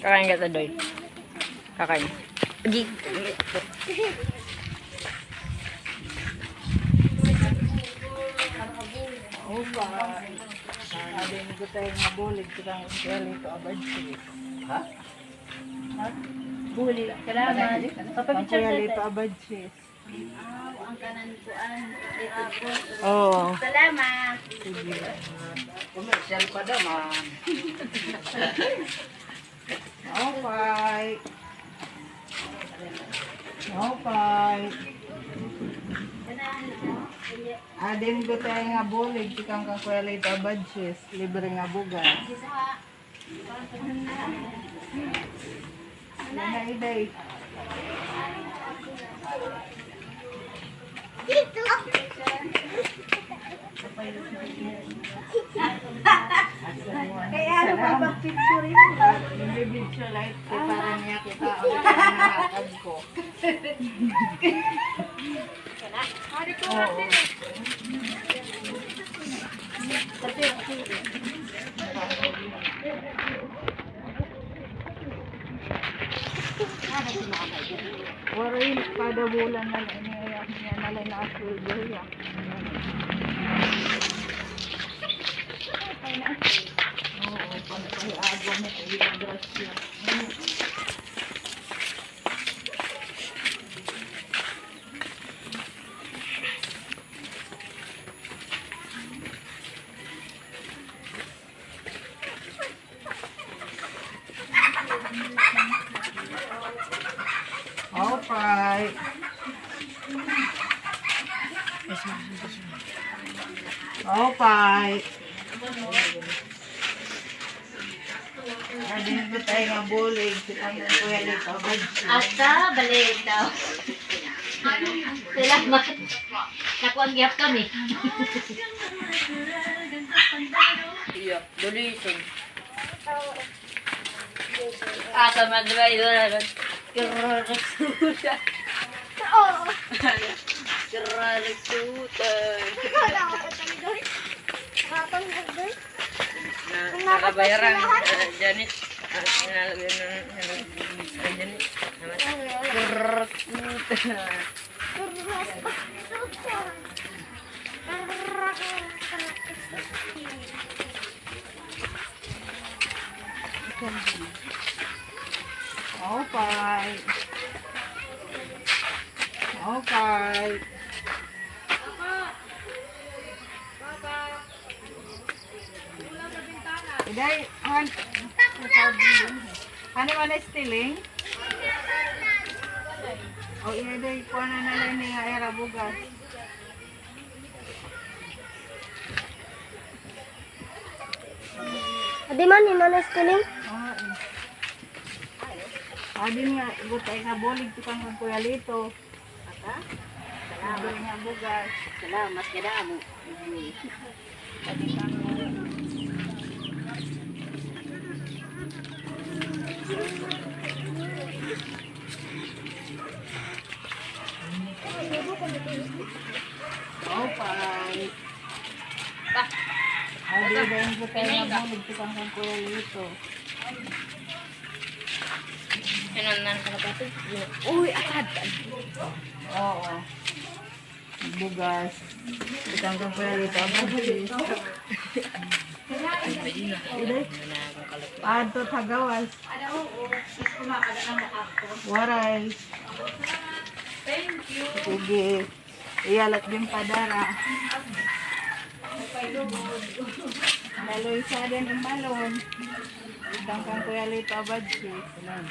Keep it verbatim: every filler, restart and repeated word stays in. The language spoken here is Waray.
Kakain ka, Tadoy. Kakain. Agi. Opa. Adi, gutay nga bulig, tikang Kuya Lito Abadjis. Ha? Ha? Bulig. Salamat. Papapicture. Kuya Lito Abadjis. Aw, an kanan kuan, Lito Abadjis. Oo. Salamat. Sige. Commercial pa daw man. Maupay. Maupay. Adi, gutay nga bulig, tikang kan Kuya Lito Abadjis, libre nga bugas. Yana, Iday. Kaya ano ba pag-picture yun? Hindi video live ko para niya kita ang pangangakad ko. Oo. Waray, kada bulan na lang niya, niya na lang na sweldo niya. Oo, pag-, pag-aagaw mo, kaya grasya. Maupay. Maupay. Adi, gutay nga bulig, tikang kan Kuya Lito Abadjis. Ata, balik daw. Salamat. Nakuha gihap kami. Iya, duliton. Asa man ba yun? Kirarasuta. Oo. Kirarasuta. Wala ka talaga. Nakatanggal, guys. Na, nakabayaran, ah, Janet. Ah, nalagyan ng, ano, ah, Janet. Naman. Brrrr. Maupay. Maupay. Iday, han-, ano man na spelling? O, iya, day, kuha na na lang ni nga ira bugas. Adi man, imo na spelling? Oo, eh. Adi nga, gutay nga bulig tikang kan Kuya Lito. Ata? Salamat. Libre nga bugas. Salamat, kadamo. Maupay. Adi, dahil ko tayo nabulog sa kang Kuya Lito. Uy, atad. Oo. Bugas. Tikang kan Kuya Lito. Adto tagawas. Waray. Sige. Iya la it ginpadara. Laloy sa din ang malon. Tikang kan Kuya Lito Abadjis. Sige.